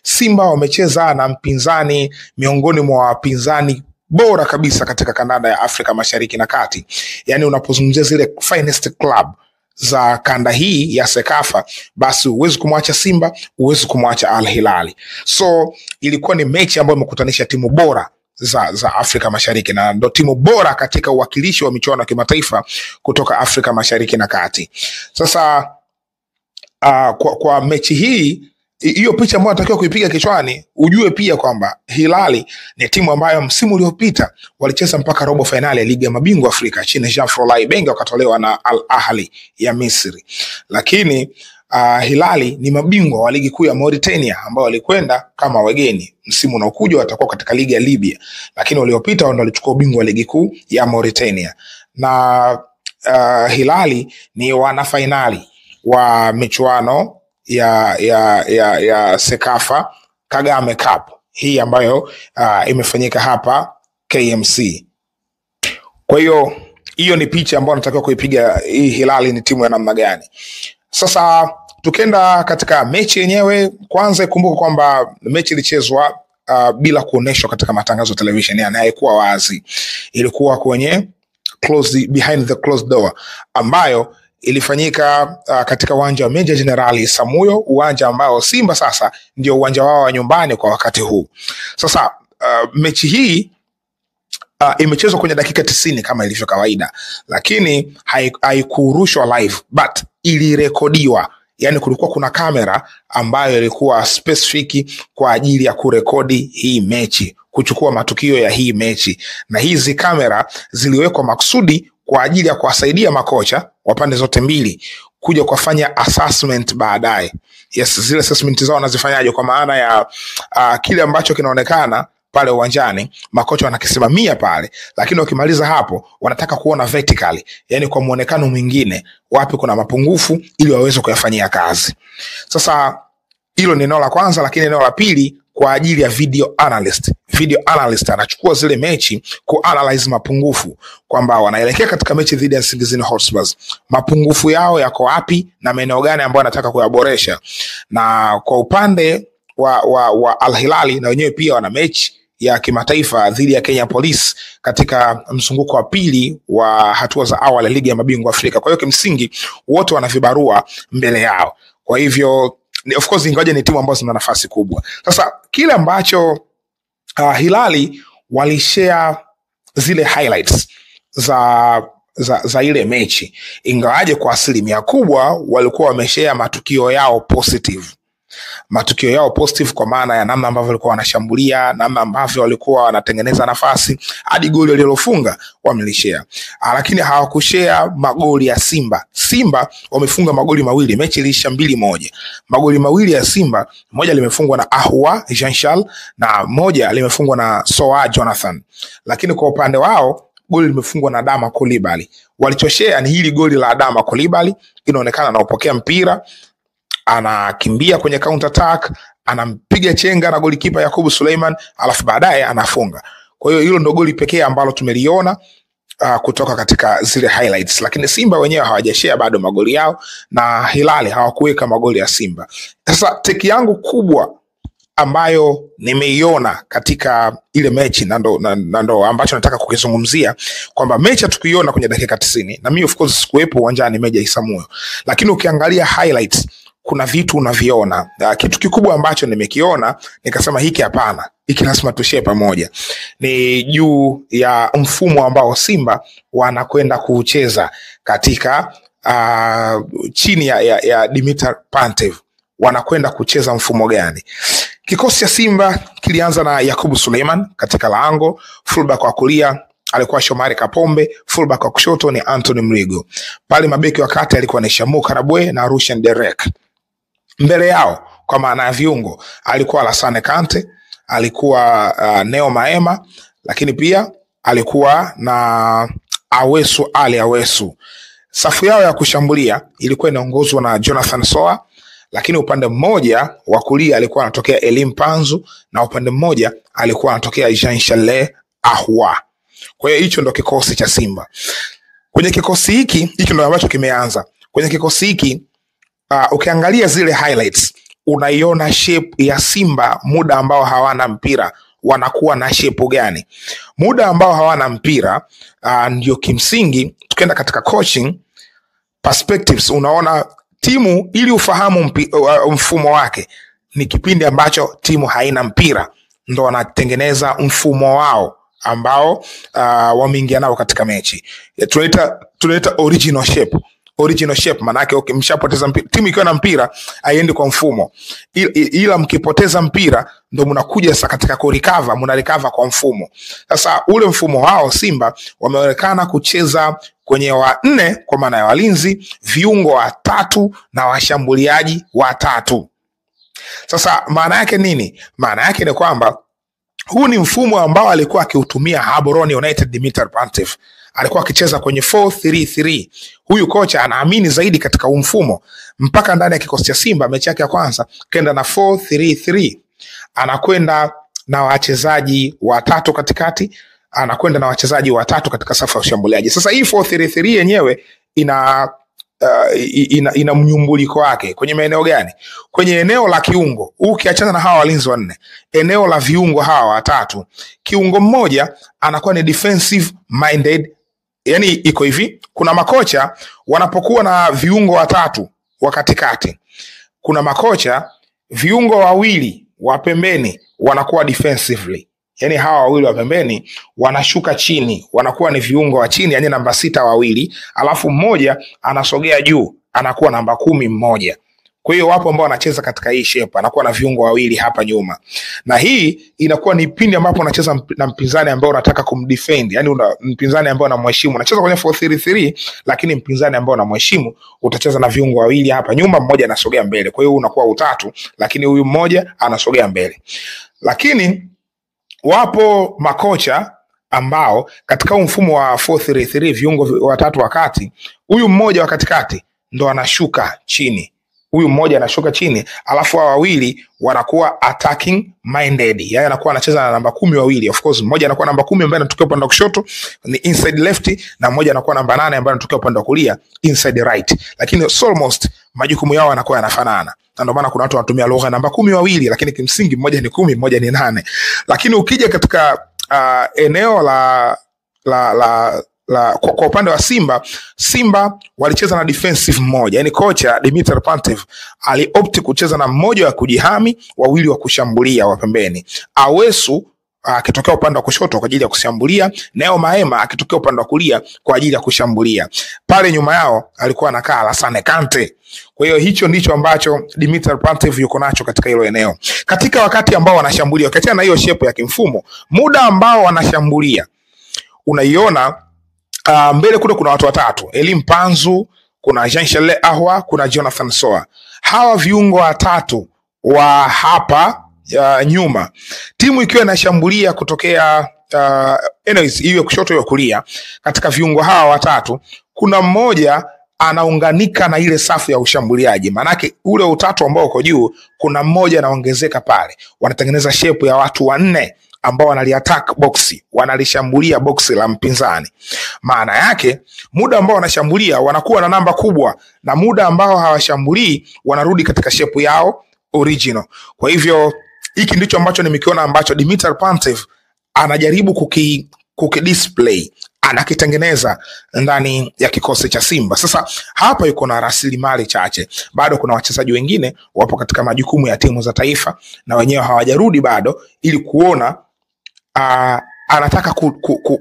Simba wamecheza na mpinzani miongoni mwa wapinzani bora kabisa katika kandanda ya Afrika Mashariki na Kati. Yaani unapozungumzia zile finest club za kanda hii ya Sekafa, basi huwezi kumwacha Simba, huwezi kumwacha Al Hilali. So ilikuwa ni mechi ambayo imekutanisha timu bora za Afrika Mashariki na ndo timu bora katika uwakilishi wa michuano ya kimataifa kutoka Afrika Mashariki na Kati. Sasa kwa mechi hii, hiyo picha ambayo natakiwa kuipiga kichwani, ujue pia kwamba Hilali ni timu ambayo msimu uliopita walicheza mpaka robo fainali ya ligi ya mabingwa Afrika chini ya Jean Frola Ibenge, wakatolewa na Al Ahly ya Misri. Lakini Hilali ni mabingwa wa ligi kuu ya Mauritania ambao walikwenda kama wageni. Msimu unaokuja watakuwa katika ligi ya Libya, lakini waliopita ndio walichukua ubingwa wa ligi kuu ya Mauritania. Na Hilali ni wana fainali wa michuano ya Sekafa Kagame Cup hii ambayo imefanyika hapa KMC. Kwa hiyo hiyo ni picha ambayo natakiwa kuipiga, hii Hilali ni timu ya namna gani. Sasa tukenda katika mechi yenyewe, kwanza ikumbuke kwamba mechi ilichezwa bila kuoneshwa katika matangazo ya television, yani haikuwa wazi. Ilikuwa kwenye closed, behind the closed door, ambayo ilifanyika katika uwanja wa Meja Jenerali Samuyo, uwanja ambao Simba sasa ndio uwanja wao wa nyumbani kwa wakati huu. Sasa mechi hii imechezwa kwenye dakika 90 kama ilivyo kawaida, lakini haikurushwa live but ilirekodiwa. Yani kulikuwa kuna kamera ambayo ilikuwa specific kwa ajili ya kurekodi hii mechi, kuchukua matukio ya hii mechi, na hizi kamera ziliwekwa maksudi kwa ajili ya kuwasaidia makocha wa pande zote mbili kuja kufanya assessment baadaye. Yes, zile assessment zao wanazifanyaje? Kwa maana ya kile ambacho kinaonekana pale uwanjani makocha wanakisimamia pale, lakini wakimaliza hapo wanataka kuona vertically, yani kwa muonekano mwingine, wapi kuna mapungufu ili waweze kuyafanyia kazi. Sasa hilo ni eneo la kwanza, lakini eneo la pili kwa ajili ya video analyst. Video analyst anachukua zile mechi kuanalyze mapungufu, kwamba wanaelekea katika mechi dhidi ya Nsingizini Hotspurs, mapungufu yao yako wapi na maeneo gani ambayo wanataka kuyaboresha. Na kwa upande wa Al Hilali, na wenyewe pia wana mechi ya kimataifa dhidi ya Kenya Police katika mzunguko wa pili wa hatua za awali ya ligi ya mabingwa Afrika. Kwa hiyo kimsingi wote wana vibarua mbele yao. Kwa hivyo of course ingawaje ni timu ambazo zina nafasi kubwa. Sasa kile ambacho Hilali walishare zile highlights za ile mechi, ingawaje kwa asilimia kubwa walikuwa wameshare matukio yao positive. Matukio yao positive kwa maana ya namna ambavyo walikuwa wanashambulia, namna ambavyo walikuwa wanatengeneza nafasi, hadi goli walilofunga wamelishare. Lakini hawakushare magoli ya Simba. Simba wamefunga magoli mawili, mechi iliisha 2-1. Magoli mawili ya Simba, moja limefungwa na Ahua Jean Charles na moja limefungwa na Soa Jonathan. Lakini kwa upande wao goli limefungwa na Adama Coulibaly. Walichoshare ni hili goli la Adama Coulibaly, inaonekana anaupokea mpira, anakimbia kwenye counter attack, anampiga chenga na golikipa Yakubu Suleiman, alafu baadaye anafunga. Kwa hiyo hilo ndo goli pekee ambalo tumeliona kutoka katika zile highlights. Lakini Simba wenyewe hawajashare bado magoli yao, na Hilali hawakuweka magoli ya Simba. Sasa teki yangu kubwa ambayo nimeiona katika ile mechi na ndo ambacho nataka kukizungumzia, kwamba mechi hatukuiona kwenye dakika 90, na mimi of course sikuwepo uwanjani Meja Isamuyo, lakini ukiangalia highlights kuna vitu unaviona. Kitu kikubwa ambacho nimekiona nikasema hiki hapana, hiki lazima tushare pamoja, ni juu ya mfumo ambao Simba wanakwenda kucheza katika chini ya Dimitar Pantev. Wanakwenda kucheza mfumo gani? Kikosi cha Simba kilianza na Yakubu Suleiman katika lango, fullback wa kulia alikuwa Shomari Kapombe, fullback wa kushoto ni Anthony Mrigo. Pale mabeki wa kati alikuwa ni Shamu Karabwe na Rushan Derek. Mbele yao kwa maana ya viungo alikuwa Alassane Kante, alikuwa Neo Maema, lakini pia alikuwa na Awesu Ali Awesu. Safu yao ya kushambulia ilikuwa inaongozwa na Jonathan Soa, lakini upande mmoja wa kulia alikuwa anatokea Elim Panzu na upande mmoja alikuwa anatokea Jean Charles Ahua. Kwa hiyo hicho ndo kikosi cha Simba. Kwenye kikosi hiki, hicho ndo ambacho kimeanza. Kwenye kikosi hiki ukiangalia zile highlights Unaiona shape ya Simba muda ambao hawana mpira wanakuwa na shape gani? Muda ambao hawana mpira ndio kimsingi tukienda katika coaching perspectives, unaona timu ili ufahamu mfumo wake ni kipindi ambacho timu haina mpira ndo wanatengeneza mfumo wao ambao wameingia nao katika mechi. Tunaita original shape. Original shape maana yake okay, mshapoteza mpira, timu ikiwa na mpira haiendi kwa mfumo, ila mkipoteza mpira ndo mnakuja sasa katika ku recover, mna recover kwa mfumo. Sasa ule mfumo wao Simba wameonekana kucheza kwenye wanne kwa maana ya walinzi, viungo watatu na washambuliaji watatu. Sasa maana yake nini? Maana yake ni kwamba huu ni mfumo ambao alikuwa akiutumia Gaborone United Dimitar Pantev. Alikuwa akicheza kwenye 4-3-3. Huyu kocha anaamini zaidi katika huu mfumo. Mpaka ndani ya kikosi cha Simba mechi yake ya kwanza kenda na 4-3-3. Anakwenda na wachezaji watatu katikati, anakwenda na wachezaji watatu katika safu ya ushambuliaji. Sasa hii 4-3-3 yenyewe ina mnyumbuliko wake kwenye maeneo gani? Kwenye eneo la kiungo, ukiachana na hawa walinzi wanne, eneo la viungo hawa watatu, kiungo mmoja anakuwa ni defensive minded. Yani iko hivi, kuna makocha wanapokuwa na viungo watatu wa katikati, kuna makocha viungo wawili wa pembeni wanakuwa defensively, yani hawa wawili wa pembeni wanashuka chini, wanakuwa ni viungo wa chini, yani namba 6 wawili, alafu mmoja anasogea juu anakuwa namba 10 mmoja. Kwa hiyo wapo ambao wanacheza katika hii shape, anakuwa na viungo wawili hapa nyuma. Na hii inakuwa ni pindi ambapo unacheza na mpinzani ambaye unataka kumdefend, yani una mpinzani ambaye unamheshimu. Unacheza kwenye 4-3-3 lakini mpinzani ambaye unamheshimu utacheza na viungo wawili hapa nyuma, mmoja anasogea mbele. Kwa hiyo unakuwa utatu, lakini huyu mmoja anasogea mbele. Lakini wapo makocha ambao katika mfumo wa 4-3-3 viungo watatu wakati, huyu mmoja wa katikati ndo anashuka chini. Huyu mmoja anashuka chini, alafu hao wawili wanakuwa attacking minded. Yaani anakuwa anacheza na namba 10 wawili. Of course mmoja anakuwa namba 10 ambaye anatokea upande wa kushoto ni inside left, na mmoja anakuwa namba 8 ambaye anatokea upande wa kulia inside right. Lakini almost majukumu yao yanakuwa yanafanana. Na ndio maana kuna watu wanatumia lugha namba 10 wawili, lakini kimsingi mmoja ni 10, mmoja ni 8. Lakini ukija katika eneo la la la la kwa upande wa Simba, Simba walicheza na defensive mmoja. Yani kocha Dimitar Pantev aliopt kucheza na mmoja wa kujihami, wawili wa kushambulia wa pembeni. Awesu akitokea upande wa kushoto kwa ajili ya kushambulia, Neo Maema akitokea upande wa kulia kwa ajili ya kushambulia. Pale nyuma yao alikuwa anakaa Alassane Kante. Kwa hiyo hicho ndicho ambacho Dimitar Pantev yuko nacho katika hilo eneo. Katika wakati ambao wanashambulia, ukiachana na hiyo shape ya kimfumo, muda ambao wanashambulia unaiona mbele kule kuna watu watatu, Elim Panzu, kuna Jean Charles Ahwa, kuna Jonathan Soa. Hawa viungo watatu wa hapa nyuma, timu ikiwa inashambulia kutokea anyways, iwe kushoto iwe kulia, katika viungo hawa watatu kuna mmoja anaunganika na ile safu ya ushambuliaji. Maanake ule utatu ambao uko juu, kuna mmoja anaongezeka pale, wanatengeneza shape ya watu wanne ambao wanaliattack box, wanalishambulia box la mpinzani. Maana yake muda ambao wanashambulia wanakuwa na namba kubwa, na muda ambao hawashambulii wanarudi katika shape yao original. Kwa hivyo hiki ndicho ambacho nimekiona ambacho Dimitar Pantev anajaribu kukidisplay, anakitengeneza ndani ya kikosi cha Simba. Sasa hapa yuko na rasilimali chache. Bado kuna wachezaji wengine wapo katika majukumu ya timu za taifa na wenyewe hawajarudi bado, ili kuona anataka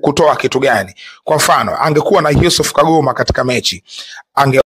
kutoa kitu gani. Kwa mfano, angekuwa na Yusuf Kagoma katika mechi, ange